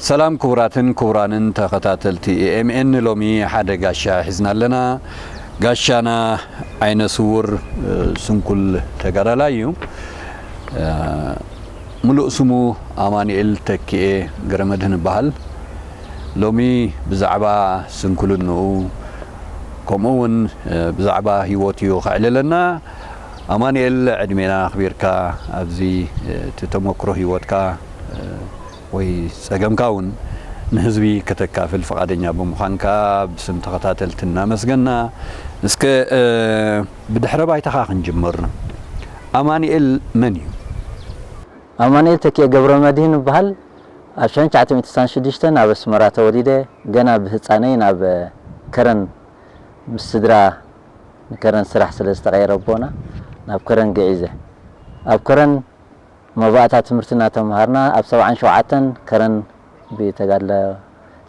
ሰላም ክቡራትን ክቡራንን ተኸታተልቲ ኤ ኤም ኤን፣ ሎሚ ሓደ ጋሻ ሒዝና ኣለና። ጋሻና ዓይነ ስውር፣ እ፣ ስንኩል ተጋዳላይ እዩ። እ፣ ምሉእ ስሙ ኣማኑኤል ተኪኤ ገረመድህን ይበሃል። ሎሚ ብዛዕባ ስንኩልንኡ፣ ከምኡ እውን፣ እ፣ ብዛዕባ ህይወት እዩ ከዕልለና። ኣማኑኤል፣ ዕድሜና ኣኽቢርካ ኣብዚ፣ እ፣ እቲ ተመክሮ ህይወትካ፣ እ፣ ወይ ጸገምካ እውን ንህዝቢ ከተካፍል ፍቓደኛ ብምዃንካ ብስም ተኸታተልቲ እናመስገና፣ እስከ፣ እ፣ ብድሕረ ባይታኻ ክንጅምር። ኣማኑኤል መን እዩ? ኣማኑኤል ተኪኤ ገብረመድህን እበሃል። ኣብ ሽሕን ትሽዓተ ሚእትን ስሳን ሽዱሽተን ኣብ ኣስመራ ተወሊደ። ገና ብህጻነይ ናብ ከረን ምስ ስድራ ንከረን ስራሕ ስለ ዝተቐየረ ኣቦና ናብ ከረን ግዒዘ። ኣብ ከረን መባእታ ትምህርቲ እናተምሃርና ኣብ ሰብዓን ሸውዓተን ከረን ብተጋድለ-፣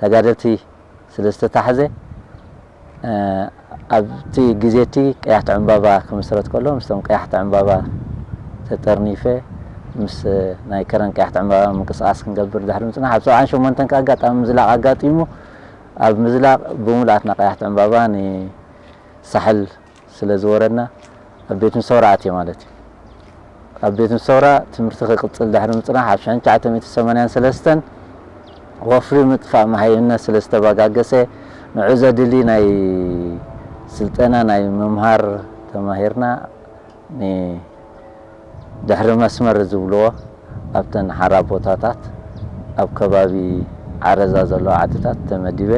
ተጋደልቲ ስለ ዝተታሕዘ፣ እ፣ ኣብቲ ግዜ እቲ ቀያሕቲ ዕምባባ ክምስረት ከሎ ምስቶም ቀያሕቲ ዕምባባ ተጠርኒፈ ምስ ናይ ከረን ቀያሕቲ ዕምባባ ምንቅስቓስ ክንገብር ድሕሪ ምጽናሕ ኣብ ሰብዓን ሸሞንተን ከኣ ኣጋጣሚ ምዝላቕ ኣጋጢሙ ኣብ ምዝላቕ ብምሉኣትና ቀያሕቲ ዕምባባ ንሳሕል ስለ ዝወረድና ኣብ ቤት ምሰውራ ኣትየ ማለት እዩ። ኣብ ቤት ምሰውራ ትምህርቲ ክቕጽል ድሕሪ ምጽናሕ ኣብ ሽሕን ትሽዓተ ሚእትን ሰማንያን ሰለስተን ወፍሪ ምጥፋእ መሃይምነት ስለ ዝተበጋገሰ ንዑ ዘድሊ ናይ ስልጠና ናይ ምምሃር ተማሂርና ንድሕሪ መስመር ዝብልዎ ኣብተን ሓራ ቦታታት ኣብ ከባቢ ዓረዛ ዘለዋ ዓድታት ተመዲበ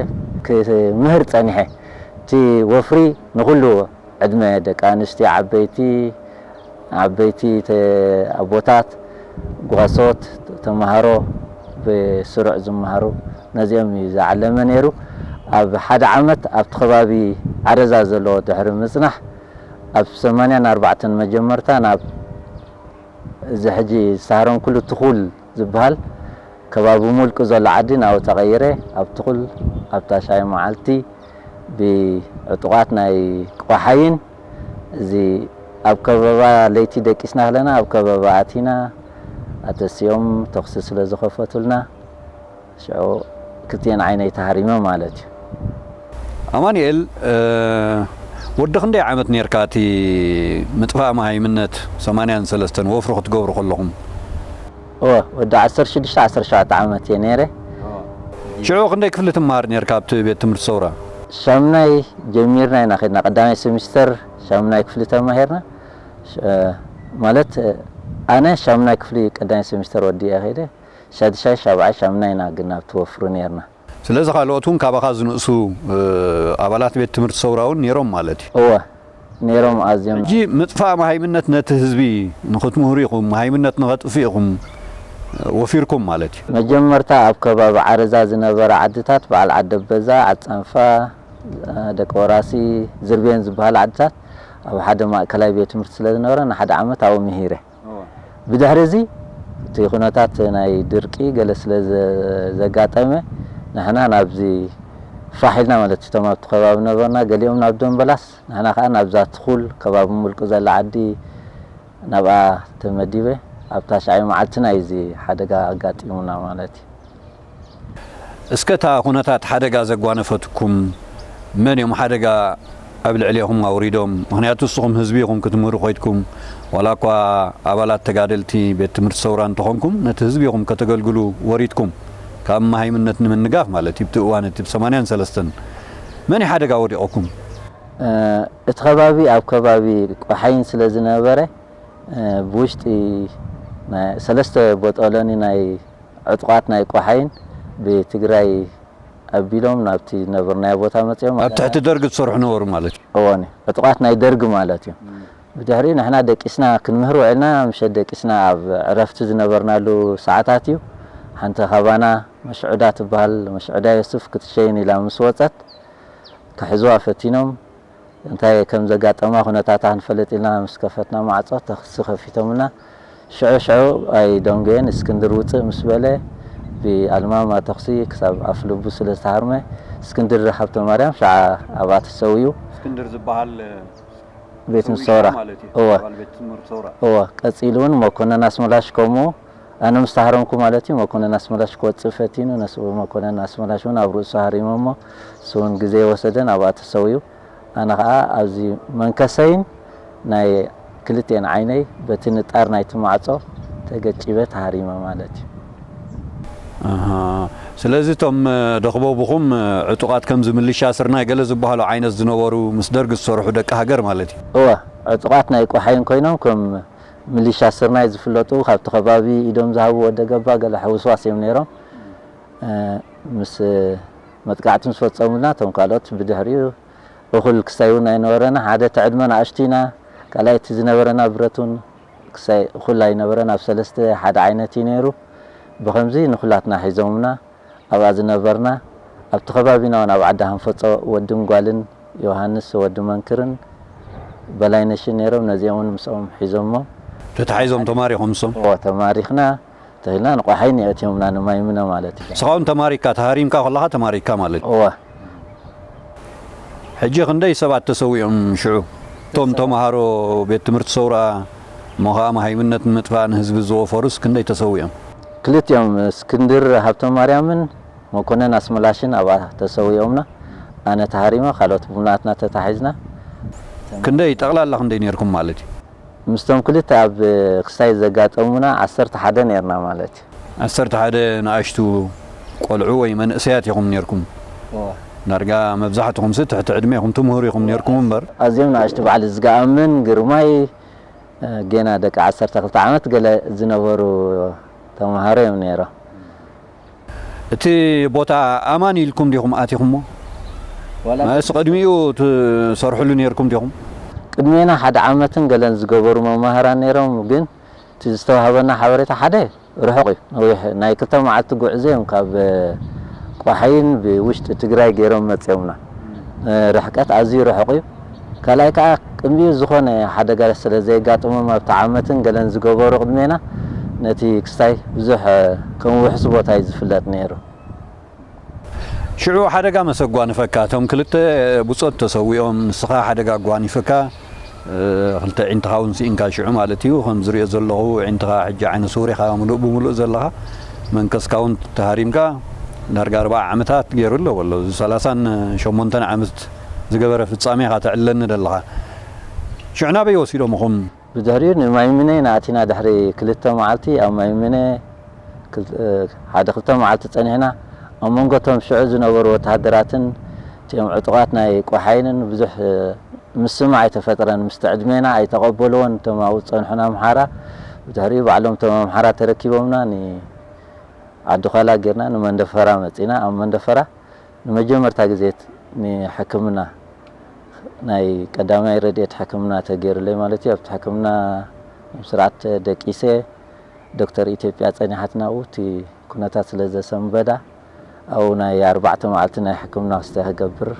ክምህር ጸኒሐ። እቲ ወፍሪ ንኹሉ ዕድመ ደቂ ኣንስትዮ፣ ዓበይቲ፣ ዓበይቲ ተ-፣ ኣቦታት፣ ጓሶት፣ ተማሃሮ ብስሩዕ ዝመሃሩ ነዚኦም እዩ ዝዓለመ ነይሩ። ኣብ ሓደ ዓመት ኣብቲ ከባቢ ዓረዛ ዘሎ ድሕሪ ምጽናሕ ኣብ ሰማንያን ኣርባዕተን መጀመርታ ናብ እዚ ሕጂ ዝተሃረምኩሉ ትኹል ዝበሃል ከባቢ ሙልቂ ዘሎ ዓዲ ናብኡ ተቐይረ። ኣብ ትኹል ኣብ ታሽዓይ መዓልቲ ብዕጡቓት ናይ ቆሓይን እዚ ኣብ ከበባ ለይቲ ደቂስና ከለና ኣብ ከበባ ኣቲና ኣተሲኦም ተኹሲ ስለ ዝኸፈቱልና ሽዑ ክልቲኤን ዓይነይ ተሃሪመ ማለት እዩ። ኣማኑኤል፣ እ፣ ወዲ ክንደይ ዓመት ኔርካ እቲ ምጥፋእ መሃይምነት ሰማንያን ሰለስተን ወፍሪ ክትገብሩ ከለኹም? እወ፣ ወዲ ዓሰርተ ሽዱሽተ ዓሰርተ ሸውዓተ ዓመት እየ ነይረ። ሽዑ ክንደይ ክፍሊ ትመሃር ኔርካ ኣብቲ ቤት ትምህርቲ ሰውራ? ሻምናይ ጀሚርና ኢና ከድና፣ ቀዳማይ ሴሚስተር ሻምናይ ክፍሊ ተማሂርና። ሽ-፣ ማለት፣ ኣነ ሻምናይ ክፍሊ ቀዳማይ ሴሚስተር ወዲኤ ከይደ፣ ሻድሻይ፣ ሻብዓይ፣ ሻምናይ ኢና ግን ኣብቲ ወፍሪ ኔርና። ስለዚ ካልኦት እውን ካባኻ ዝንእሱ፣ እ፣ ኣባላት ቤት ትምህርቲ ሰውራ እውን ነይሮም ማለት እዩ? እወ፣ ነይሮም ኣዝዮም። ሕጂ ምጥፋእ መሃይምነት ነቲ ህዝቢ ንኽትምህሩ ኢኹም፣ መሃይምነት ንኸጥፍእ ኢኹም፣ እ፣ ወፊርኩም ማለት እዩ? መጀመርታ ኣብ ከባቢ ዓረዛ ዝነበራ ዓድታት፣ በዓል ዓደበዛ፣ ዓድ ጸንፋ፣ እ፣ ደቂ ወራሲ፣ ዝርቤን ዝበሃላ ዓድታት ኣብ ሓደ ማእከላይ ቤት ትምህርቲ ስለ ዝነበረ ንሓደ ዓመት ኣብኡ ምሂረ። እወ። ብድሕሪ እዚ እቲ ኩነታት ናይ ድርቂ ገለ ስለ ዘ-፣ ዘጋጠመ ንሕና ናብዚ ፋሕ ኢልና ማለት እዩ። እቶም ኣብቲ ከባቢ ነበርና፣ ገሊኦም ናብ ደምበላስ፣ ንሕና ከኣ ናብዛ ትኹል ከባቢ ሙልቂ ዘላ ዓዲ ናብኣ ተመዲበ። ኣብ ታሽዓይ መዓልትና እዩ እዚ ሓደጋ ኣጋጢሙና ማለት እዩ። እስከ እታ ኩነታት ሓደጋ ዘጓነፈትኩም መን እዮም ሓደጋ ኣብ ልዕሌኹም ኣውሪዶም? ምኽንያቱ ንስኹም ህዝቢ ኢኹም ክትምህሩ ኾይድኩም፣ ዋላ እኳ ኣባላት ተጋደልቲ ቤት ትምህርቲ ሰውራ እንተኾንኩም፣ ነቲ ህዝቢ ኢኹም ከተገልግሉ ወሪድኩም። ካብ መሃይምነት ንምንጋፍ ማለት እዩ። ብቲ እዋን እቲ ብ ሰማንያን ሰለስተን መን እዩ ሓደጋ ወዲቑኩም? እ፣ እቲ ከባቢ ኣብ ከባቢ ቆሓይን ስለ ዝነበረ፣ እ፣ ብውሽጢ ናይ ሰለስተ ቦጦሎኒ ናይ ዕጡቓት ናይ ቆሓይን ብትግራይ ኣቢሎም ናብቲ ዝነበርናዮ ቦታ መጺኦም። ኣብ ትሕቲ ደርጊ ትሰርሑ ነበሩ ማለት እዩ? እወኒ፣ ዕጡቓት ናይ ደርጊ ማለት እዩ። እም። ብድሕሪኡ ንሕና ደቂስና ክንምህር ውዒልና፣ ምሸት ደቂስና ኣብ ዕረፍቲ ዝነበርናሉ ሰዓታት እዩ። ሓንቲ ካባና መሽዑዳ ትበሃል፣ መሽዑዳ የሱፍ ክትሸይን ኢላ ምስ ወጸት፣ ክሕዝዋ ፈቲኖም። እንታይ ከም ዘጋጠማ ኩነታታ ክንፈልጥ ኢልና ምስ ከፈትና ማዕጾ ተኽሲ ከፊቶምልና። ሽዑ ሽዑ ኣይደንጎየን፣ እስክንድር ውጽእ ምስ በለ ብኣልማማ ተኽሲ ክሳብ ኣፍ ልቡ ስለ ዝተሃርመ፣ እስክንድር ሃብተማርያም ሽዓ ኣብኣ ተሰዊኡ። እስክንድር ዝበሃል ቤት ሰው ምሰውራ። ማለት እዩ። እወ። ኣባል ቤት ትምህርቲ ሰውራ። እወ። ቀጺሉ እውን መኮነን ኣስመላሽ ከምኡ ኣነ ምስ ተሃረምኩ ማለት እዩ፣ መኮነን ኣስመላሽ ክወፅእ ፈቲኑ፣ ነሱ መኮነን ኣስመላሽ እውን ኣብ ርእሱ ሃሪሞሞ፣ እሱ እውን ግዜ ወሰደን ኣብኣ ተሰዊኡ። ኣነ ኸዓ ኣብዚ መንከሰይን ናይ ክልቲኤን ዓይነይ በቲ ንጣር ናይቲ ማዕጾ ተገጪበ ተሃሪመ ማለት እዩ። ኣሃ። ስለዚ እቶም፣ እ፣ ደኽቦብኹም፣ እ፣ ዕጡቓት ከምዚ ምልሻ ስርናይ ገለ ዝበሃሉ ዓይነት ዝነበሩ ምስ ደርግ ዝሰርሑ ደቂ ሃገር ማለት እዩ? እወ፣ ዕጡቓት ናይ ቆሓይን ኮይኖም ከም ምልሻ ስርናይ ዝፍለጡ፣ ካብቲ ከባቢ ኢዶም ዝሃቡ ወደ ገባ ገለ ሕውስዋስ እዮም ነይሮም። እ፣ ምስ መጥቃዕቲ ምስ ፈጸሙልና፣ እቶም ካልኦት ብድሕሪኡ እኹል ክሳይ እውን ኣይነበረና። ሓደ እቲ ዕድመ ንኣሽቱ ኢና፣ ካልኣይ እቲ ዝነበረና ብረት እውን ክሳይ እኹል ኣይነበረን፣ ኣብ ሰለስተ ሓደ ዓይነት እዩ ነይሩ። ብኸምዚ ንኹላትና ሒዞምና፣ ኣብኣ ዝነበርና፣ ኣብቲ ከባቢና እውን ኣብ ዓዲ ሃንፈጾ ወድን ጓልን፣ ዮሃንስ ወዲ መንክርን በላይነሽን ነይሮም። ነዚኦም እውን ምስኦም ሒዞሞም። ተታሒዞም ተማሪኾም ንሶም? እዎ፣ ተማሪኽና፣ ተኺልና ንቆሓይን የእትዮምና ንማይምነ ማለት እዩ። ንስኻ እውን ተማሪካ፣ ተሃሪምካ ከለኻ ተማሪካ ማለት እዩ? እወ። ሕጂ ክንደይ ሰባት ተሰዊኦም ሽዑ? እቶም ተምሃሮ ቤት ትምህርቲ ሰውራ፣ እሞ ኸዓ መሃይምነት ንምጥፋእ ንህዝቢ ዝወፈሩስ ክንደይ ተሰዊኦም? ክልቲኦም እስክንድር ሃብተማርያምን መኮነን ኣስመላሽን ኣብኣ ተሰዊኦምና። ኣነ ተሃሪመ፣ ካልኦት ብናትና ተታሒዝና። ክንደይ፣ ጠቕላላ ክንደይ ነይርኩም ማለት እዩ? ምስቶም ክልተ ኣብ ክስታይ ዘጋጠሙና ዓሰርተ ሓደ ነይርና ማለት እዩ። ዓሰርተ ሓደ ንኣሽቱ ቆልዑ ወይ መንእሰያት ኢኹም ነይርኩም? እወ። ዳርጋ መብዛሕትኹምሲ ትሕቲ ዕድመ ኢኹም፣ ትምህሩ ኢኹም ነይርኩም እምበር። ኣዝዮም ንኣሽቱ፣ በዓል ዝገኣምን ግርማይ፣ እ፣ ጌና ደቂ ዓሰርተ ክልተ ዓመት ገለ ዝነበሩ ተምሃሮ እዮም ነይሮም። እቲ ቦታ ኣማን ኢልኩም ዲኹም ኣቲኹሞ? ዋላ ማለትስ ቅድሚኡ ትሰርሕሉ ነይርኩም ዲኹም? ቅድሜና ሓደ ዓመትን ገለን ዝገበሩ መማህራን ነይሮም፣ ግን እቲ ዝተዋህበና ሓበሬታ ሓደ ርሑቕ እዩ፣ ነዊሕ ናይ ክልተ መዓልቲ ጉዕዞ እዮም ካብ ቆሓይን ብውሽጢ ትግራይ ገይሮም መፂኦምና። ርሕቀት ኣዝዩ ርሑቕ እዩ። ካልኣይ ከዓ ቅድሚኡ ዝኾነ ሓደጋ ስለ ዘየጋጥሞም ኣብቲ ዓመትን ገለን ዝገበሩ ቅድሜና ነቲ ክስታይ ብዙሕ ከም ውሑስ ቦታ እዩ ዝፍለጥ ነይሩ። ሽዑ ሓደጋ መሰ ኣጓንፈካ? እቶም ክልተ ብጾት ተሰዊኦም፣ ንስኻ ሓደጋ ኣጓኒፈካ፣ እ፣ ክልተ ዒንትኻ እውን ስኢንካ ሽዑ ማለት እዩ። ከም ዝሪኦ ዘለኹ ዒንትኻ ሕጂ ዓይነ ስውር ኢኻ፣ ምሉእ ብምሉእ ዘለኻ። መንከስካ እውን ተሃሪምካ፣ ዳርጋ ኣርብዓ ዓመታት ገይሩ ኣሎ፣ ወሎ፣ እዚ ሰላሳን ሸሞንተን ዓመት ዝገበረ ፍጻሜ ኢኻ ተዕልለኒ ዘለኻ። ሽዑ ናበይ ወሲዶምኹም? ብድሕሪኡ ንማይምነ ኢና ኣቲና። ድሕሪ ክልተ መዓልቲ ኣብ ማይምነ ክል-፣ እ፣ ሓደ ክልተ መዓልቲ ጸኒሕና። ኣብ መንጎ እቶም ሽዑ ዝነበሩ ወተሃደራትን እቲኦም ዕጡቓት ናይ ቆሓይንን ብዙሕ፣ እ፣ ምስማዕ ኣይተፈጥረን። ምስቲ ዕድሜና ኣይተቐበልዎን እቶም ኣብኡ ዝጸንሑና ኣምሓራ። ብድሕሪኡ ባዕሎም እቶም ኣምሓራ ተረኪቦምና ንዓዲ ዃላ ጌርና ንመንደፈራ መጺና። ኣብ መንደፈራ ንመጀመርታ ግዜ ንሕክምና፣ ናይ ቀዳማይ ረድኤት ሕክምና ተገይሩለይ ማለት እዩ። ኣብቲ ሕክምና ስርዓት ደቂሰ፣ ዶክተር ኢትዮጵያ ጸኒሓትና ኣብኡ፣ እቲ ኩነታት ስለ ዘሰንበዳ፣ ኣብኡ ናይ ኣርባዕተ መዓልቲ ናይ ሕክምና ክስታይ ክገብር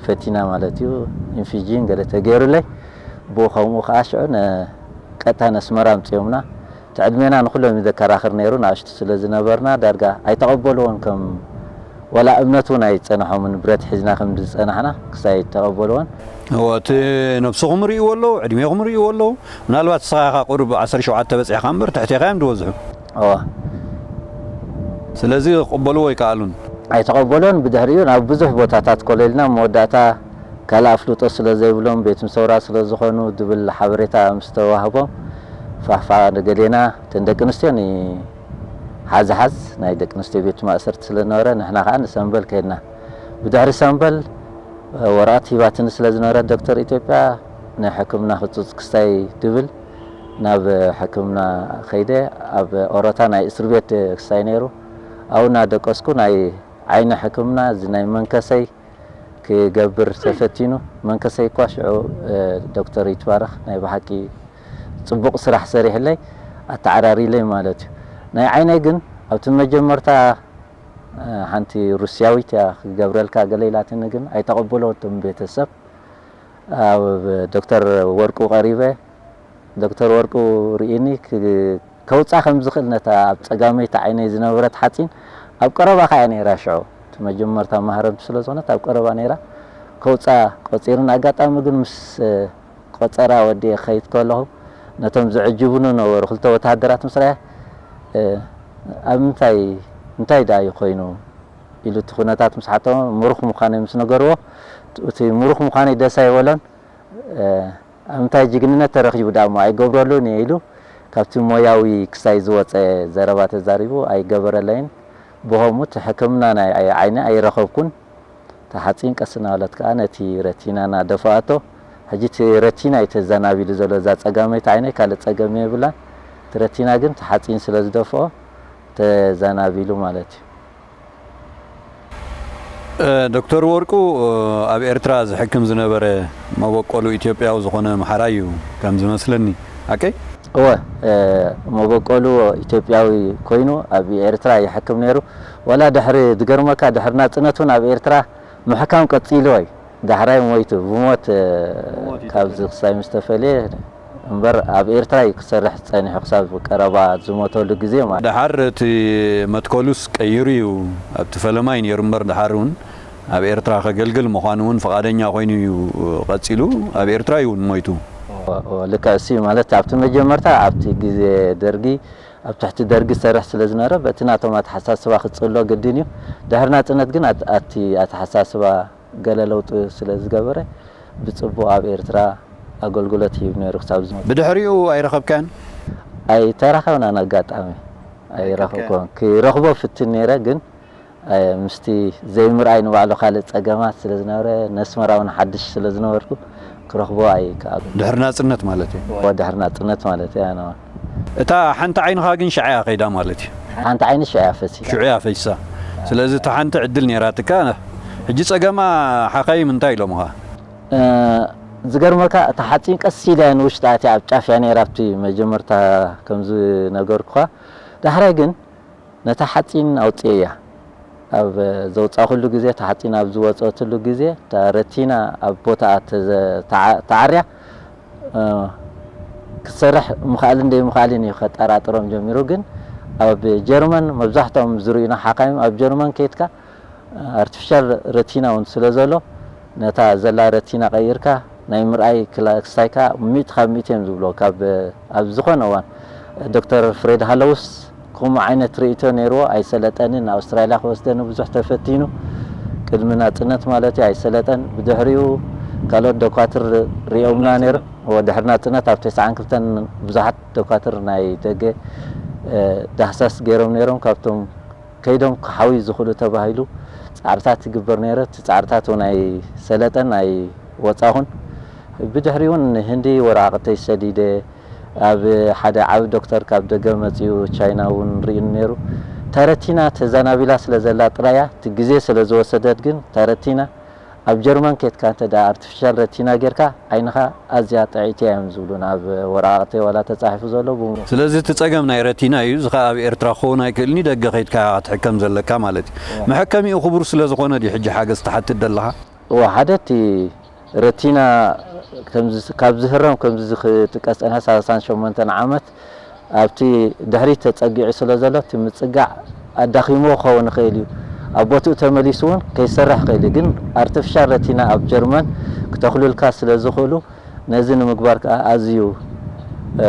ፈቲና ማለት እዩ። ኢንፊጂን ገለ ተገይሩለይ፣ ብኡ ከምኡ ከኣ ሽዑ ነ-፣ ቀጥታ ነስመራ ኣምጺኦምና። እቲ ዕድሜና ንኹሎም እዩ ዘከራኽር ነይሩ፣ ንኣሽቱ ስለ ዝነበርና ዳርጋ ኣይተቐበልዎን፣ ከም ዋላ እምነት እውን ኣይጸንሖምን፣ ብረት ሒዝና ከም ዝጸናሕና ክሳይ ኣይተቐበልዎን። እወ፣ እቲ ነብስኹም ርእይዎ ኣለዉ፣ ዕድሜኹም ርእይዎ ኣለዉ። ምናልባት ንስኻ ኢኻ ቁሩብ ዓሰርተ ሸውዓተ በጺሕካ እምበር ትሕቴኻ እዮም ዝበዝሑ። እወ። ስለዚ ክቕበልዎ ኣይከኣሉን። ኣይተቐበሎን። ብድሕሪኡ ናብ ብዙሕ ቦታታት ኮለልና፣ መወዳእታ ካልእ ኣፍልጦ ስለ ዘይብሎም፣ ቤት ምሰውራ ስለ ዝኾኑ ዝብል ሓበሬታ ምስ ተዋህቦም፣ ፋሕፋሕ ገሌና፣ እተን ደቂ ኣንስትዮ ንሓዝሓዝ ናይ ደቂ ኣንስትዮ ቤት ማእሰርቲ ስለ ዝነበረ፣ ንሕና ከኣ ንሰምበል ከድና። ብድሕሪ ሰምበል፣ ወረቐት ሂባትኒ ስለ ዝነበረት ዶክተር ኢትዮጵያ፣ ንሕክምና ህጹጽ ክስታይ ድብል ናብ ሕክምና ከይደ። ኣብ ኦሮታ ናይ እስር ቤት ክስታይ ነይሩ። ኣብኡ እናደቀስኩ ናይ ዓይኒ ሕክምና፣ እዚ ናይ መንከሰይ ክገብር ተፈቲኑ። መንከሰይ እኳ ሽዑ፣ እ፣ ዶክተር ይትባረኽ ናይ ብሓቂ ጽቡቕ ስራሕ ሰሪሕለይ፣ ኣተዓራሪለይ ማለት እዩ። ናይ ዓይነይ ግን ኣብቲ መጀመርታ፣ እ፣ ሓንቲ ሩስያዊት እያ ክገብረልካ ገለ ኢላትኒ፣ ግን ኣይተቐበሎትን ቤተሰብ። ኣብ ዶክተር ወርቁ ቀሪበ፣ ዶክተር ወርቁ ርኢኒ ክ-፣ ከውጻ ከም ዝኽእል ነታ ኣብ ጸጋመይቲ ዓይነይ ዝነበረት ሓጺን ኣብ ቀረባ ከኣ ነይራ ሽዑ። እቲ መጀመርታ ማህረምቲ ስለ ዝኾነት ኣብ ቀረባ ነይራ። ከውጻ ቆጺርን ኣጋጣሚ ግን ምስ ቆጸራ ወዲኤ ክኸይድ ከለኹ ነቶም ዝዕጅቡኒ ነበሩ ክልተ ወተሃደራት ምስ ረኣየ ኣብ ምንታይ እንታይ ደኣ እዩ ኮይኑ ኢሉ እቲ ኩነታት ምስ ሓተዎ፣ ምሩኽ ምዃነይ ምስ ነገርዎ፣ እቲ ምሩኽ ምዃነይ ደስ ኣይበሎን። ኣብ ምንታይ ጅግንነት ተረኺቡ ደኣ እሞ ኣይገብረሉን እየ ኢሉ ካብቲ ሞያዊ ክሳይ ዝወፀ ዘረባ ተዛሪቡ ኣይገበረለይን። ብኸምኡ እቲ ሕክምና ናይ ዓይኒ ኣይረኸብኩን። እታ ሓፂን ቀስ እናበለት ከኣ ነቲ ረቲናና ደፍኣቶ። ሕጂ እቲ ረቲና እዩ ተዘናቢሉ ዘሎ። እዛ ጸጋመይቲ ዓይነይ ካልእ ጸገም የብላን። እቲ ረቲና ግን እቲ ሓፂን ስለ ዝደፍኦ ተዘናቢሉ ማለት እዩ። ዶክተር ወርቁ፣ ኣብ ኤርትራ ዝሕክም ዝነበረ መበቆሉ ኢትዮጵያዊ ዝኾነ ምሓራይ እዩ ከም ዝመስለኒ። ሓቀይ? እወ፣ መበቆሉ ኢትዮጵያዊ ኮይኑ ኣብ ኤርትራ ይሕክም ነይሩ። ዋላ ድሕሪ፣ ዝገርመካ፣ ድሕሪ ናጽነት እውን ኣብ ኤርትራ ምሕካም ቀጺልዎ እዩ። ዳሕራይ ሞይቱ፣ ብሞት ካብዚ ክሳይ ምስ ተፈልየ እምበር ኣብ ኤርትራ እዩ ክሰርሕ ጸኒሑ ክሳብ ቀረባ ዝሞተሉ ግዜ ማለት። ደሓር እቲ መትከሉስ ቀይሩ እዩ። ኣብቲ ፈለማ እዩ ነይሩ እምበር ደሓር እውን ኣብ ኤርትራ ከገልግል ምዃኑ እውን ፍቓደኛ ኮይኑ እዩ ቀጺሉ። ኣብ ኤርትራ እዩ እውን ሞይቱ። ልክዕ እሱ እዩ። ማለት ኣብቲ መጀመርታ ኣብቲ ግዜ ደርጊ ኣብ ትሕቲ ደርጊ ዝሰርሕ ስለ ዝነበረ በቲ ናቶም ኣተሓሳስባ ክጽሎ ግድን እዩ። ድሕሪ ናጽነት ግን ኣቲ ኣተሓሳስባ ገለ ለውጢ ስለ ዝገበረ ብጽቡቕ ኣብ ኤርትራ ኣገልግሎት ይህብ ነይሩ ክሳብ ዝሞት። ብድሕሪኡ ኣይረኸብካዮን? ኣይተራኸብናን ኣጋጣሚ ኣይረኸብኩን። ክረኽቦ ፍትን ነይረ ግን ምስቲ ዘይምርኣይ ንባዕሉ ካልእ ጸገማት ስለ ዝነበረ ነስመራ እውን ሓድሽ ስለ ዝነበርኩ ክረኽቦ ኣይከኣሉ። ድሕሪ ናጽነት ማለት እዩ። ድሕሪ ናጽነት ማለት እዩ። ኣነ እውን እታ ሓንቲ ዓይንኻ ግን ሽዓ እያ ከይዳ ማለት እዩ። ሓንቲ ዓይኒ ሽዓ እያ ፈሲሳ። ሽዑ እያ ፈሲሳ። ስለዚ እታ ሓንቲ ዕድል ነይራትካ ሕጂ ጸገማ ሓኻይም እንታይ ኢሎምኻ? ዝገርመካ እታ ሓፂን ቀስ ኢላ እያ ንውሽጢ ኣትያ ኣብ ጫፍ እያ ነይራ ኣብቲ መጀመርታ ከም ዝነገርኩኻ። ዳሕራይ ግን ነታ ሓፂን ኣውፅኤያ። ኣብ ዘውፃእኩሉ ግዜ እታ ሓፂን ኣብ ዝወፀትሉ ግዜ እታ ረቲና ኣብ ቦታኣ ተዘ- ተዓ- ተዓርያ ክትሰርሕ ምኽኣልን ዘይምኽኣልን እዩ ከጠራጥሮም ጀሚሩ። ግን ኣብ ጀርመን መብዛሕትኦም ዝርእዩና ሓካይም ኣብ ጀርመን ከይድካ ኣርቲፊሻል ረቲና እውን ስለ ዘሎ ነታ ዘላ ረቲና ቀይርካ ናይ ምርኣይ ክላ- ክስታይካ ሚእቲ ካብ ሚእቲ እዮም ዝብሎ። ካብ ኣብ ዝኾነ እዋን ዶክተር ፍሬድ ሃለውስ ከምኡ ዓይነት ርእይቶ ነይርዎ። ኣይሰለጠንን። ንኣውስትራልያ ክወስደኒ ብዙሕ ተፈቲኑ፣ ቅድሚ ናጽነት ማለት እዩ። ኣይሰለጠን። ብድሕሪኡ ካልኦት ደኳትር ርእዮምና ነይሮም። ድሕሪ ናጽነት ኣብ ተስዓን ክልተን ብዙሓት ደኳትር ናይ ደገ ዳህሳስ ገይሮም ነይሮም። ካብቶም ከይዶም ክሓውዩ ዝኽእሉ ተባሂሉ ጻዕርታት ይግበር ነይረ። እቲ ጻዕርታት እውን ኣይሰለጠን፣ ኣይወጻኹን። ብድሕሪኡ እውን ንህንዲ ወረቓቕተይ ሰዲደ፣ ኣብ ሓደ ዓቢ ዶክተር ካብ ደገ መጺኡ ቻይና እውን ርእዩኒ ነይሩ። እታ ረቲና ተዛናቢላ ስለ ዘላ ጥራይ እያ፣ እቲ ግዜ ስለ ዝወሰደት ግን እታ ረቲና ኣብ ጀርመን ኬድካ እንተ ደኣ ኣርቲፊሻል ረቲና ጌርካ ዓይንኻ ኣዝያ ጥዕይቲ እያ እዮም ዝብሉና ኣብ ወረቓቕተይ ዋላ ተጻሒፉ ዘሎ ብሙ። ስለዚ እቲ ጸገም ናይ ረቲና እዩ፣ እዚ ኸኣ ኣብ ኤርትራ ክኸውን ኣይክእልን እዩ፣ ደገ ኸይድካ ክትሕከም ዘለካ ማለት እዩ። መሐከሚኡ ክቡር ስለ ዝኾነ ድዩ ሕጂ ሓገዝ ትሓትት ዘለኻ? እወ፣ ሓደ እቲ ረቲና ከምዚ ካብ ዝህረም ከምዚ ክጥቀስ ጸኒሐ ሰላሳን ሸሞንተን ዓመት ኣብቲ ድሕሪት ተጸጊዑ ስለ ዘሎ፣ እቲ ምጽጋዕ ኣዳኺምዎ ክኸውን ይኽእል እዩ። ኣብ ቦትኡ ተመሊሱ እውን ከይሰርሕ ይኽእል እዩ። ግን ኣርቲፊሻል ረቲና ኣብ ጀርመን ክተኽሉልካ ስለ ዝኽእሉ፣ ነዚ ንምግባር ከኣ ኣዝዩ፣ እ፣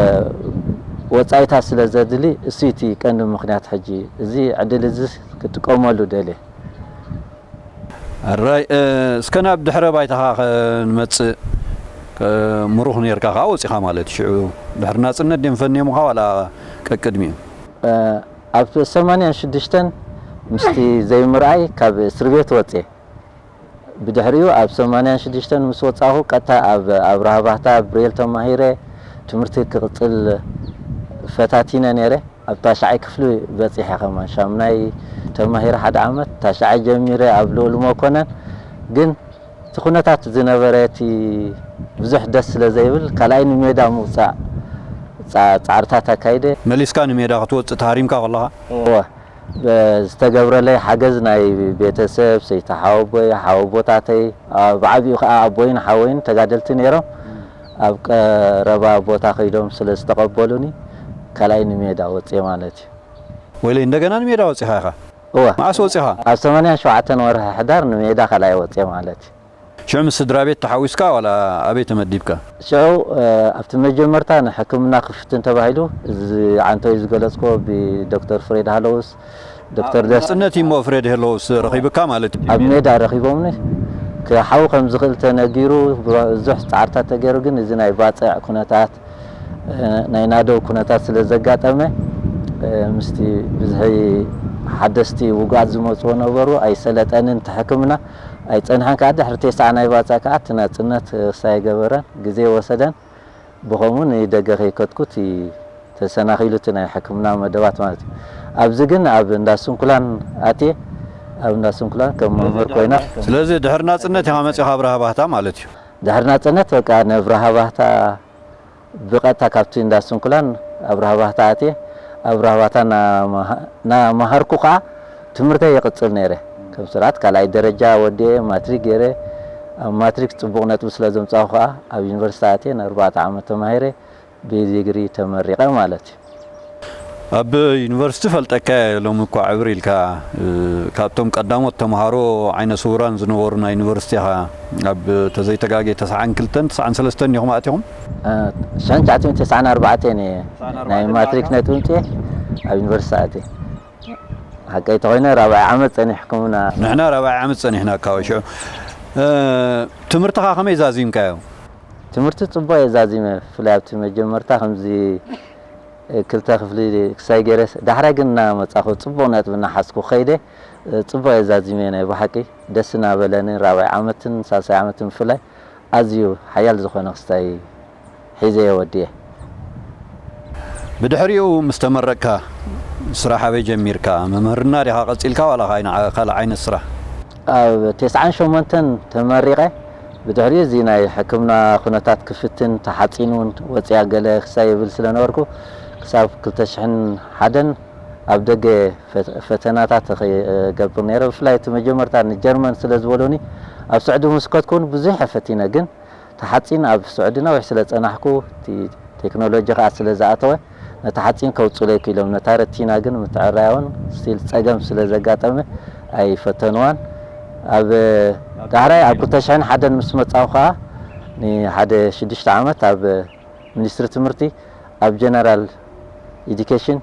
ወጻኢታት ስለ ዘድሊ፣ እሱ እቲ ቀንዲ ምኽንያት። ሕጂ እዚ ዕድል እዚ ክጥቀመሉ ደልየ። ኣራይ እስከ ናብ ድሕረ ባይታኻ ከንመጽእ። ምሩኽ ኔርካ ከኣ ወጺኻ ማለት እዩ። ሽዑ ድሕሪ ናጽነት ድዮም ፈንዮምኻ ዋላ ቀቅድሚኡ? ኣብ ሰማንያን ሽዱሽተን ምስቲ ዘይምርኣይ ካብ እስር ቤት ወጽየ። ብድሕሪኡ ኣብ ሰማንያን ሽዱሽተን ምስ ወጻኹ ቀጥታ ኣብ ኣብርሃ ባህታ ብሬል ተማሂረ ትምህርቲ ክቕጽል ፈታቲነ ኔረ። ኣብ ታሽዓይ ክፍሊ በጺሐ ከማን ሻምናይ ተማሂረ ሓደ ዓመት ታሽዓይ ጀሚረ ኣብ ልኡል መኮነን ግን እቲ ኩነታት ዝነበረ እቲ ብዙሕ ደስ ስለ ዘይብል ካልኣይ ንሜዳ ምውጻእ ጻ- ጻዕርታት ኣካይደ። መሊስካ ንሜዳ ክትወጽእ ተሃሪምካ ከለኻ? እወ ዝተገብረለይ ሓገዝ ናይ ቤተሰብ ሰይቲ ሓወቦይ ሓወቦታተይ ብዓቢኡ ከዓ ኣቦይን ሓወይን ተጋደልቲ ነይሮም። ኣብ ቀረባ ቦታ ከይዶም ስለ ዝተቐበሉኒ ካልኣይ ንሜዳ ወፅየ ማለት እዩ። ወይለይ እንደገና ንሜዳ ወፂኻ ኢኻ? እወ። መዓስ ወፂኻ? ኣብ ሰማንያን ሸውዓተን ወርሒ ሕዳር ንሜዳ ካልኣይ ወፅየ ማለት እዩ። ሽዑ ምስ ስድራ ቤት ተሓዊስካ ዋላ ኣበይ ተመዲብካ? ሽዑ ኣብቲ መጀመርታ ንሕክምና ክፍትን ተባሂሉ እዚ ዓንተይ ዝገለጽኮ ብዶክተር ፍሬድ ሃለውስ ዶክተር ደስ ጽነት እሞ ፍሬድ ሃለውስ ረኺብካ ማለት እዩ። ኣብ ሜዳ ረኺቦምኒ ክሓዊ ከም ዝኽእል ተነጊሩ ብዙሕ ጻዕርታት ተገይሩ ግን እዚ ናይ ባጽዕ ኩነታት ናይ ናደው ኩነታት ስለ ዘጋጠመ ምስቲ ብዝሒ ሓደስቲ ውጉኣት ዝመፅዎ ነበሩ ኣይሰለጠንን እቲ ሕክምና ኣይፀንሐን ከዓ ድሕሪ ቴስዓ ናይ ባፃ ከዓ እቲ ናፅነት ክሳይ ገበረን ግዜ ወሰደን ብኸምኡ ንደገ ከይከድኩ እቲ ተሰናኺሉ እቲ ናይ ሕክምና መደባት ማለት እዩ ኣብዚ ግን ኣብ እንዳ ስንኩላን ኣትየ ኣብ እንዳ ስንኩላን ከም መምህር ኮይና ስለዚ ድሕሪ ናፅነት ኢኻ መፂኻ ኣብርሃ ባህታ ማለት እዩ ድሕሪ ናፅነት በቃ ነብርሃ ባህታ ብቐጥታ ካብቲ እንዳ ስንኩላን ኣብርሃ ባህታ ኣትየ ኣብርሃ ባህታ እናመሃርኩ ከዓ ትምህርተይ ይቕፅል ነይረ ከም ስርዓት ካልኣይ ደረጃ ወዲኤ ማትሪክ ገይረ ኣብ ማትሪክ ፅቡቕ ነጥቢ ስለ ዘምፃኹ ከዓ ኣብ ዩኒቨርሲቲ ኣትየ ንኣርባዕተ ዓመት ተማሂረ ብዲግሪ ተመሪቐ ማለት እዩ ኣብ ዩኒቨርሲቲ ፈልጠካ ሎሚ እኳ ዕብር ኢልካ ካብቶም ቀዳሞት ተምሃሮ ዓይነ ስውራን ዝነበሩ ናይ ዩኒቨርሲቲ ኢኻ ኣብ ተዘይተጋጌ ተስዓን ክልተን ተስዓን ሰለስተን ዲኹም ኣእቲኹም? ሽሕን ትሽዓትን ኣርባዕተን እየ ናይ ማትሪክ ነጥቢ ምፅኤ ኣብ ዩኒቨርሲቲ ኣእትየ ሓቀይ ተኾይነ ራብዓይ ዓመት ፀኒሕኩምና ንሕና ራብዓይ ዓመት ፀኒሕና ካብ ሽዑ ትምህርትኻ ከመይ ዛዚምካዮ? ትምህርቲ ፅቡቕ እየ ዛዚመ ብፍላይ ኣብቲ መጀመርታ ከምዚ ክልተ ክፍሊ ክሳይ ገይረ ዳሕራይ ግን እናመፃኹ ፅቡቕ ነጥቢ እናሓዝኩ ከይደ ፅቡቕ እየ ዛዚመ ናይ ብሓቂ ደስ እናበለኒ ራብዓይ ዓመትን ሳልሳይ ዓመትን ብፍላይ ኣዝዩ ሓያል ዝኾነ ክስታይ ሒዘ እየ ወዲኤ። ብድሕሪኡ ምስ ተመረቅካ ስራሕ ኣበይ ጀሚርካ? መምህርና ዲኻ ቀፂልካ ዋላ ካልእ ዓይነት ስራሕ? ኣብ ተስዓን ሸሞንተን ተመሪቐ ብድሕሪኡ እዚ ናይ ሕክምና ኩነታት ክፍትን ተሓፂን እውን ወፂኣ ገለ ክሳይ ይብል ስለነበርኩ ክሳብ ክልተ ሽሕን ሓደን ኣብ ደገ ፈተናታት ክገብር ነይረ። ብፍላይ እቲ መጀመርታ ንጀርመን ስለ ዝበሉኒ ኣብ ስዑዲ ምስ ከድኩ እውን ብዙሕ እየ ፈቲነ፣ ግን ተሓፂን ኣብ ስዑዲ ነዊሕ ስለ ዝፀናሕኩ እቲ ቴክኖሎጂ ከዓ ስለ ዝኣተወ ነቲ ሓፂን ከውፅኡለይ ክኢሎም። ነታ ረቲና ግን ምትዕራያ እውን ስቲል ፀገም ስለ ዘጋጠመ ኣይፈተንዋን። ኣብ ዳሕራይ ኣብ ክልተ ሽሕን ሓደን ምስ መፃኹ ከዓ ንሓደ ሽዱሽተ ዓመት ኣብ ሚኒስትሪ ትምህርቲ ኣብ ጀነራል ኢዱኬሽን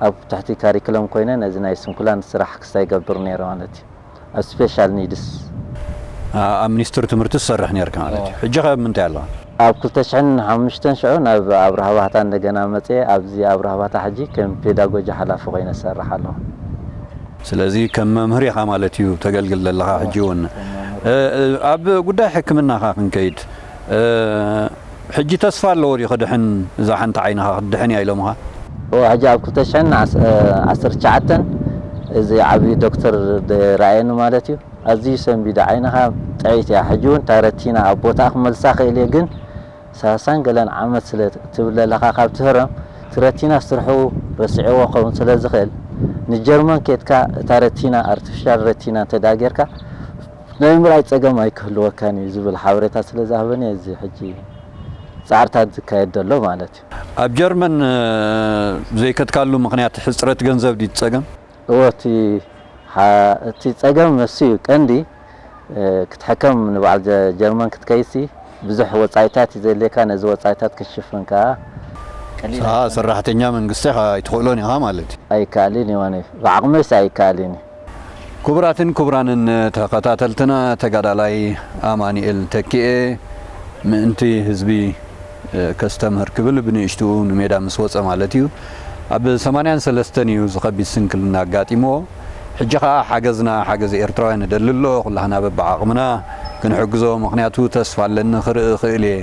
ኣብ ትሕቲ ካሪክለም ኮይነ ነዚ ናይ ስንኩላን ስራሕ ክስታይ ይገብር ነይረ ማለት እዩ ኣብ ስፔሻል ኒድስ ኣብ ሚኒስትሪ ትምህርቲ ትሰርሕ ነርካ ማለት እዩ ሕጂ ከ ምንታይ ኣለዋ ኣብ ክልተ ሽሕን ሓሙሽተን ሽዑ ናብ ኣብርሃ ባህታ እንደገና መፅየ ኣብዚ ኣብርሃ ባህታ ሕጂ ከም ፔዳጎጂ ሓላፊ ኮይነ ዝሰርሕ ኣለኹ ስለዚ ከም መምህር ኢኻ ማለት እዩ ተገልግል ዘለኻ ሕጂ እውን ኣብ ጉዳይ ሕክምናኻ ክንከይድ ሕጂ ተስፋ ኣለዎ ድዩ ክድሕን እዛ ሓንቲ ዓይንኻ ክትድሕን እያ ኢሎምኻ? እወ ሕጂ ኣብ ክልተ ሽሕን ዓሰርተ ትሽዓተን እዚ ዓብዪ ዶክተር ዝረኣየኒ ማለት እዩ ኣዝዩ ሰንቢዱ ዓይንኻ ጥዕይቲ እያ ሕጂ እውን እታ ረቲና ኣብ ቦትኣ ክመልሳ ክእል እየ ግን ሰላሳን ገለን ዓመት ስለ ትብል ዘለኻ ካብ ትህረም እቲ ረቲና ስርሑ ረሲዕዎ ክኸውን ስለ ዝኽእል ንጀርመን ኬድካ እታ ረቲና ኣርቲፊሻል ረቲና እንተድኣ ጌርካ ናይ ምርኣይ ጸገም ኣይክህልወካን እዩ ዝብል ሓበሬታ ስለ ዝሃበኒ እዚ ሕጂ ጻዕርታት ዝካየድ ዘሎ ማለት እዩ። ኣብ ጀርመን ዘይከድካሉ ምኽንያት ሕጽረት ገንዘብ ድዩ ጸገም? እወ እቲ እቲ ጸገም እሱ እዩ ቀንዲ ክትሕከም ንበዓል ጀርመን ክትከይሲ ብዙሕ ወጻኢታት እዩ ዘድልየካ ነዚ ወጻኢታት ክትሽፍን ከኣ ሰራሕተኛ መንግስቲ ኣይትኽእሎን ኢኻ ማለት እዩ። ኣይከኣልን እዩ ብዓቕመይስ ኣይከኣልን እዩ። ክቡራትን ክቡራንን ተኸታተልትና ተጋዳላይ ኣማኒኤል ተኪኤ ምእንቲ ህዝቢ ከስተምህር ክብል ብንእሽትኡ ንሜዳ ምስ ወፀ ማለት እዩ። ኣብ ሰማንያን ሰለስተን እዩ እዚ ከቢድ ስንክልና ኣጋጢምዎ። ሕጂ ኸዓ ሓገዝና ሓገዝ ኤርትራውያን ንደሊ ኣሎ፣ ኩላህና በብዓቕምና ክንሕግዞ፣ ምኽንያቱ ተስፋ ኣለኒ ክርኢ እኽእል እየ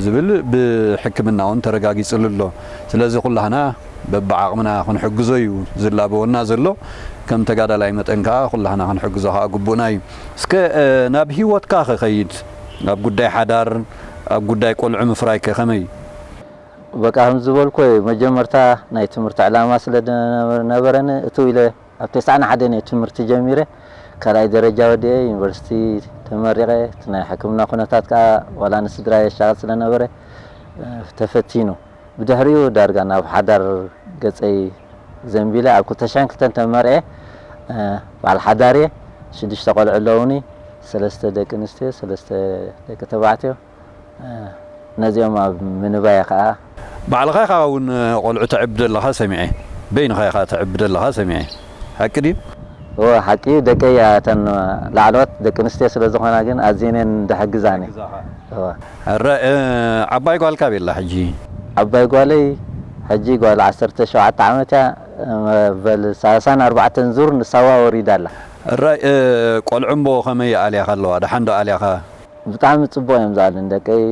ዝብል ብሕክምና እውን ተረጋጊፅሉ ኣሎ። ስለዚ ኩላህና በብዓቕምና ክንሕግዞ እዩ ዝላበወና ዘሎ። ከም ተጋዳላይ መጠን ከዓ ኩላህና ክንሕግዞ ከዓ ግቡእና እዩ። እስከ ናብ ህይወትካ ከኸይድ፣ ኣብ ጉዳይ ሓዳር፣ ኣብ ጉዳይ ቆልዑ ምፍራይ ከ ከመይ እዩ? በቃ ከም ዝበልኩ መጀመርታ ናይ ትምህርቲ ዕላማ ስለ ነበረኒ እትው ኢለ ኣብ ተስዓን ሓደን እየ ትምህርቲ ጀሚረ ካልኣይ ደረጃ ወዲኤ ዩኒቨርሲቲ ተመሪቐ እቲ ናይ ሕክምና ኩነታት ከዓ ዋላ ንስድራ የሻቕል ስለነበረ ተፈቲኑ ብድሕሪኡ ዳርጋ ናብ ሓዳር ገፀይ ዘንቢለ ኣብ ክልተ ሽሕን ክልተን ተመርዐ በዓል ሓዳር እየ ሽዱሽተ ቆልዑ ኣለውኒ ሰለስተ ደቂ ኣንስትዮ፣ ሰለስተ ደቂ ተባዕትዮ። ነዚኦም ኣብ ምንባይ ከዓ። ባዕልኻ ኢኻ እውን ቆልዑ ተዕቢ ዘለኻ ሰሚዐ። በይንኻ ኢኻ ተዕቢ ዘለኻ ሰሚዐ። ሓቂ ድዩ? እወ፣ ሓቂ እዩ። ደቀይ እተን ላዕለዎት ደቂ ኣንስትዮ ስለ ዝኾና ግን ኣዝየን እየን ዝሕግዛኒ። እወ። እረ፣ እ፣ ዓባይ ጓልካ ቤላ ሕጂ? ዓባይ ጓለይ ሕጂ ጓል ዓሰርተ ሸውዓተ ዓመት እያ። መበል ሰላሳን ኣርባዕተን ዙር ንሳዋ ወሪዳ ኣላ። እረ፣ እ፣ ቆልዑ እምቦ ከመይ ኣልያኻ ኣለዋ? ደሓን ዶ ኣልያኻ? ብጣዕሚ ጽቡቕ እዮም ዝኣልዩኒ ደቀይ።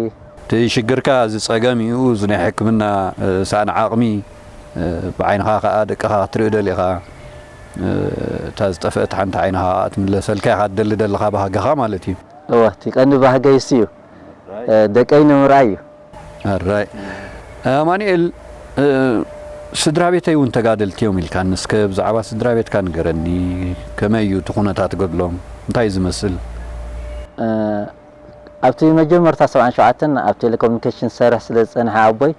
እቲ ሽግርካ እዚ ጸገም እዩ፣ እዚ ናይ ሕክምና፣ እ፣ ሳእኒ ዓቕሚ፣ እ፣ ብዓይንኻ ከኣ ደቅኻ ክትርኢ ደሊኻ፣ እ፣ እታ ዝጠፍአት ሓንቲ ዓይንኻ ከኣ ትምለሰልካ ኢኻ ትደሊ ደለኻ ባህግኻ ማለት እዩ። እወ፣ እቲ ቀንዲ ባህገይ እሱ እዩ። እ፣ ደቀይ ንምርኣይ እዩ። ኣራይ። ኣማኑኤል፣ እ፣ ስድራ ቤተይ እውን ተጋደልቲ እዮም ኢልካኒ። እስከ ብዛዕባ ስድራ ቤትካ ንገረኒ። ከመይ እዩ እቲ ኩነታት ገድሎም? እንታይ እዩ ዝመስል? እ፣ ኣብቲ መጀመርታ ሰብዓን ሸውዓተን ኣብ ቴሌኮሙኒኬሽን ዝሰርሕ ስለ ዝጸንሐ ኣቦይ፣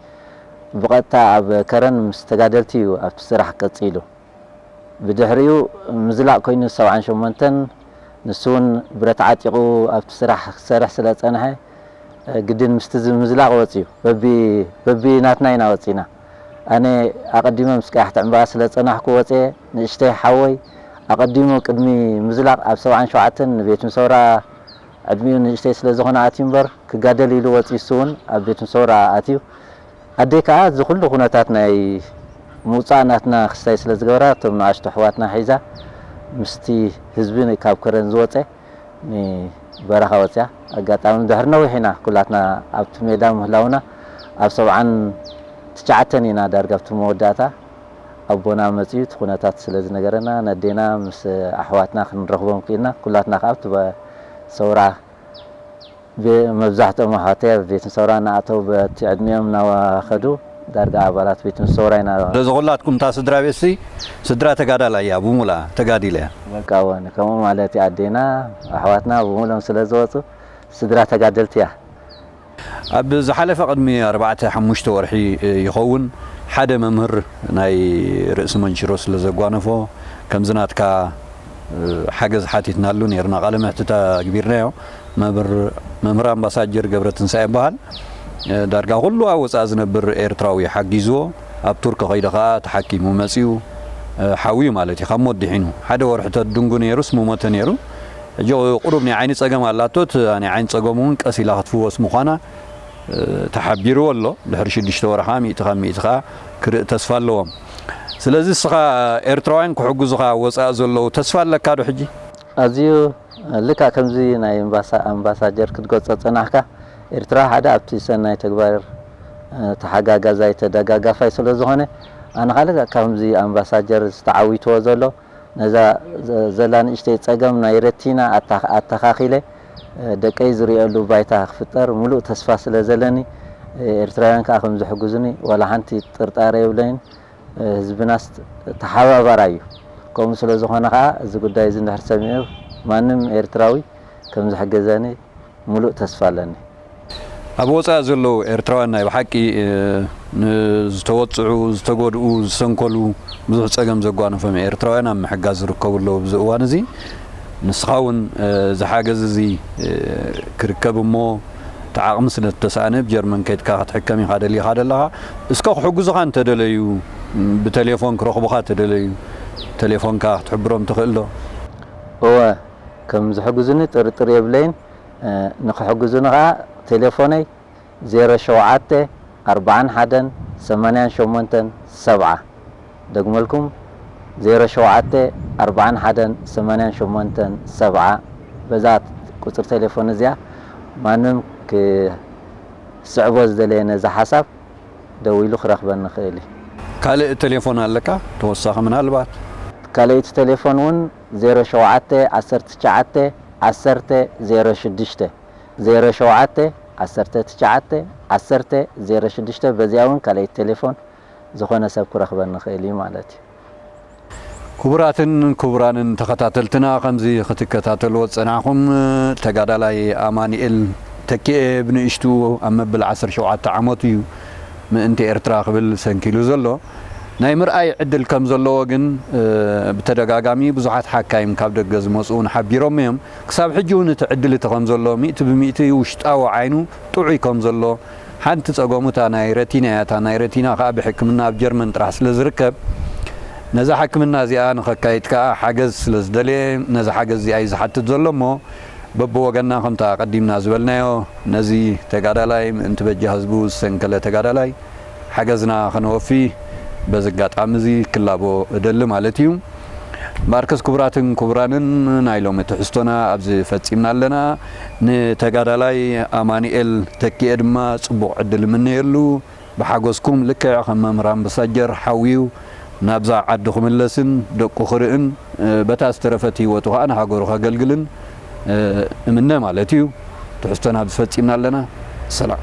ብቐጥታ ኣብ ከረን ምስ ተጋደልቲ እዩ ኣብቲ ስራሕ ቀጺሉ። ብድሕሪኡ ምዝላቕ ኮይኑ ሰብዓን ሸሞንተን ንሱ እውን ብረት ዓጢቑ ኣብቲ ስራሕ ክሰርሕ ስለ ዝጸንሐ፣ ግድን ምስቲ ዝ-፣ ምዝላቕ ወጺኡ። በቢ-፣ በቢ ናትና ኢና ወጺና። ኣነ ኣቐዲመ ምስ ቀያሕቲ ዕምባባ ስለ ዝጸናሕኩ ወጺኤ፣ ንእሽተይ ሓወይ ኣቐዲሙ ቅድሚ ምዝላቕ ኣብ ሰብዓን ሸውዓተን ንቤት ምሰውራ ዕድሚኡ ንእሽተይ ስለ ዝኾነ ኣትዩ እምበር፣ ክጋደል ኢሉ ወጺኡ፣ እሱ እውን ኣብ ቤት ምሰውራ ኣትዩ። ኣደይ ከኣ እዚ ኩሉ ኩነታት ናይ ምውጻእ ናትና ክስታይ ስለ ዝገበራ፣ እቶም ንኣሽቱ ኣሕዋትና ሒዛ ምስቲ ህዝቢ ን-፣ ካብ ከረን ዝወጸ ንበረኻ ወጺኣ። ኣጋጣሚ ድሕሪ ነዊሕ ኢና ኩላትና ኣብቲ ሜዳ ምህላውና፣ ኣብ ሰብዓን ትሽዓተን ኢና ዳርጋ ኣብቲ መወዳእታ ኣቦና መጺኡ እቲ ኩነታት ስለ ዝነገረና፣ ነዴና ምስ ኣሕዋትና ክንረኽቦም ክኢልና። ኩላትና ከኣ ኣብቲ በ-፣ ሰውራ ብ-፣ መብዛሕትኦም ኣሕዋተይ ኣብ ቤት ሰውራ እናኣተው በቲ ዕድሚኦም እናኸዱ ዳርጋ ኣባላት ቤት ሰውራ ኢና። ስለዚ ኩላትኩም እታ ስድራ ቤትሲ ስድራ ተጋዳላይ እያ፣ ብሙላ ተጋዲለ እያ። በቃ ወን ከምኡ ማለት እዩ። ኣዴና ኣሕዋትና ብሙሎም ስለ ዝወጹ ስድራ ተጋደልቲ እያ። ኣብ ዝሓለፈ ቅድሚ ኣርባዕተ ሓሙሽተ ወርሒ ይኸውን ሓደ መምህር ናይ ርእሲ መንሽሮ ስለ ዘጓነፎ ከምዚ ናትካ ሓገዝ ሓቲትናሉ ነይርና፣ ቃለ መሕትት ኣግቢርናዮ። መምህር፣ መምህር ኣምባሳጀር ገብረትንሳኤ ይበሃል። ዳርጋ ኩሉ ኣብ ወጻኢ ዝነብር ኤርትራዊ ሓጊዝዎ። ኣብ ቱርክ ከይዱ ከኣ ተሓኪሙ መጺኡ፣ ሓውዩ ማለት እዩ። ካብ ሞት ድሒኑ ሓደ ወርሒ ተድንጉ ነይሩስ ምሞተ ነይሩ። ሕጂ ቁሩብ ናይ ዓይኒ ጸገም ኣላቶ። እቲ ናይ ዓይኒ ጸገሙ እውን ቀስ ኢላ ክትፍወስ ምዃና ተሓቢርዎ ኣሎ። ድሕሪ ሽዱሽተ ወርሒ ከኣ ሚእቲ ካብ ሚእቲ ከኣ ክርኢ ተስፋ ኣለዎም። ስለዚ እስኻ ኤርትራውያን ክሕግዙኻ ኣብ ወጻኢ ዘለዉ ተስፋ ኣለካ ዶ ሕጂ? ኣዝዩ ልክዕ ከምዚ ናይ ኣምባሳ-፣ ኣምባሳጀር ክትገልጾ ዝጸናሕካ፣ ኤርትራ ሓደ ኣብቲ ሰናይ ተግባር፣ እ፣ ተሓጋጋዛይ ተደጋጋፋይ ስለ ዝኾነ፣ ኣነ ከኣ ልክዕ ከምዚ ኣምባሳጀር ዝተዓዊትዎ ዘሎ፣ ነዛ ዘ-፣ ዘላ ንእሽተይ ጸገም ናይ ረቲና ኣታ-፣ ኣተኻኺለ፣ እ፣ ደቀይ ዝርእየሉ ባይታ ክፍጠር ምሉእ ተስፋ ስለ ዘለኒ፣ እ፣ ኤርትራውያን ከኣ ከም ዝሕግዙኒ ዋላ ሓንቲ ጥርጣረ የብለይን። እ፣ ህዝብናስ ተሓባባራይ እዩ። ከምኡ ስለ ዝኾነ ከኣ እዚ ጉዳይ እዚ እንድሕር ሰሚዑ ማንም ኤርትራዊ ከም ዝሕግዘኒ ምሉእ ተስፋ ኣለኒ። ኣብ ወጻኢ ዘለዉ ኤርትራውያን ናይ ብሓቂ፣ እ፣ ንዝተወጽዑ፣ ዝተጎድኡ፣ ዝሰንከሉ፣ ብዙሕ ጸገም ዘጓነፎም ኤርትራውያን ኣብ ምሕጋዝ ዝርከቡ ኣለዉ ኣብዚ እዋን እዚ። ንስኻ እውን፣ እ፣ እዚ ሓገዝ እዚ፣ እ፣ ክርከብ እሞ እቲ ዓቕሚ ስለ ዝተሳእነ፣ ኣብ ጀርመን ከይድካ ክትሕከም ኢኻ ደሊኻ ደለኻ። እስከ ክሕግዙኻ እንተደለዩ፣ ብቴሌፎን ክረኽቡኻ እንተደለዩ፣ ቴሌፎንካ ክትሕብሮም ትኽእል ዶ? እወ፣ ከም ዝሕግዙኒ ጥርጥር የብለይን። እ፣ ንኽሕግዙኒ ኸኣ ቴሌፎነይ ዜሮ ሸውዓተ ኣርባዓን ሓደን ሰማንያን ሸሞንተን ሰብዓ። ደግመልኩም፣ ዜሮ ሸውዓተ ኣርባዓን ሓደን ሰማንያን ሸሞንተን ሰብዓ። በዛ ቁጽሪ ቴሌፎን እዚኣ ማንም ክስዕቦ ዝደለየ ነዚ ሓሳብ ደዊሉ ክረኽበኒ ይኽእል እዩ። ካልእ ቴሌፎን ኣለካ ተወሳኺ ምናልባት? ካልኣይቲ ቴሌፎን እውን ዜሮ ሸውዓተ ዓሰርተ ትሽዓተ ዓሰርተ ዜሮ ሽዱሽተ፣ ዜሮ ሸውዓተ ዓሰርተ ትሽዓተ ዓሰርተ ዜሮ ሽዱሽተ። በዚኣ እውን ካልኣይቲ ቴሌፎን ዝኾነ ሰብ ክረኽበኒ ይኽእል እዩ ማለት እዩ። ክቡራትን ክቡራንን ተኸታተልትና፣ ከምዚ ክትከታተልዎ ዝጸናሕኩም፣ ተጋዳላይ ኣማኑኤል ተኪኤ ብንእሽቱ ኣብ መበል ዓሰርተ ሸውዓተ ዓመቱ እዩ ምእንቲ ኤርትራ ክብል ሰንኪሉ ዘሎ። ናይ ምርኣይ ዕድል ከም ዘለዎ ግን ብተደጋጋሚ ብዙሓት ሓካይም ካብ ደገ ዝመፁ እውን ሓቢሮም እዮም። ክሳብ ሕጂ እውን እቲ ዕድል እቲ ከም ዘሎ ሚእቲ ብሚእቲ ውሽጣዊ ዓይኑ ጥዑይ ከም ዘሎ፣ ሓንቲ ፀገሙ እታ ናይ ረቲና እያ። እታ ናይ ረቲና ከዓ ብሕክምና ኣብ ጀርመን ጥራሕ ስለ ዝርከብ፣ ነዛ ሕክምና እዚኣ ንኸካይድ ከዓ ሓገዝ ስለ ዝደለየ፣ ነዚ ሓገዝ እዚኣ እዩ ዝሓትት ዘሎ እሞ፣ በብወገንና ከምታ ቀዲምና ዝበልናዮ፣ ነዚ ተጋዳላይ ምእንቲ በጃ ህዝቡ ዝሰንከለ ተጋዳላይ ሓገዝና ከነወፊ በዚ ኣጋጣሚ እዚ ክላቦ እደሊ ማለት እዩ። ማርከስ ክቡራትን ክቡራንን ናይ ሎሚ ትሕዝቶና ኣብዚ ፈጺምና ኣለና። ንተጋዳላይ ኣማኑኤል ተኪኤ ድማ ጽቡቕ ዕድል እምነየሉ። ብሓጎስኩም ልክዕ ከም መምህር ኣምባሳጀር ሓውዩ ናብዛ ዓዱ ክምለስን ደቁ ክርእን፣ በታ ዝተረፈት ህይወቱ ኸኣ ንሃገሩ ከገልግልን እምነ ማለት እዩ። ትሕዝቶና ኣብዚ ፈጺምና ኣለና። ሰላም።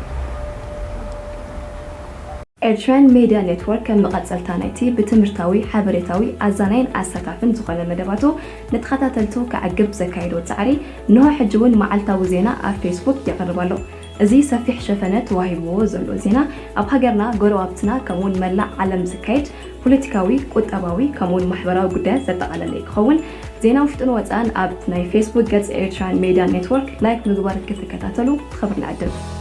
ኤርትራን ሜድያ ኔትወርክ ከም መቐጸልታ ናይቲ ብትምህርታዊ፣ ሓበሬታዊ፣ ኣዛናይን ኣሳታፍን ዝኾነ መደባቱ ንተኸታተልቱ ከዕግብ ዘካየዶ ጻዕሪ፣ እንሆ ሕጂ እውን መዓልታዊ ዜና ኣብ ፌስቡክ የቕርብ ኣሎ። እዚ ሰፊሕ ሸፈነ ተዋሂብዎ ዘሎ ዜና፣ ኣብ ሃገርና፣ ጎረባብትና፣ ከምኡውን መላእ ዓለም ዝካየድ ፖለቲካዊ፣ ቁጠባዊ፣ ከምኡውን ማሕበራዊ ጉዳያት ዘጠቓለለ እዩ ክኸውን። ዜና ውሽጥን ወጻእን ኣብ ናይ ፌስቡክ ገጽ ኤርትራን ሜድያ ኔትወርክ ላይክ ምግባር ክትከታተሉ ብኽብሪ ንዕድም።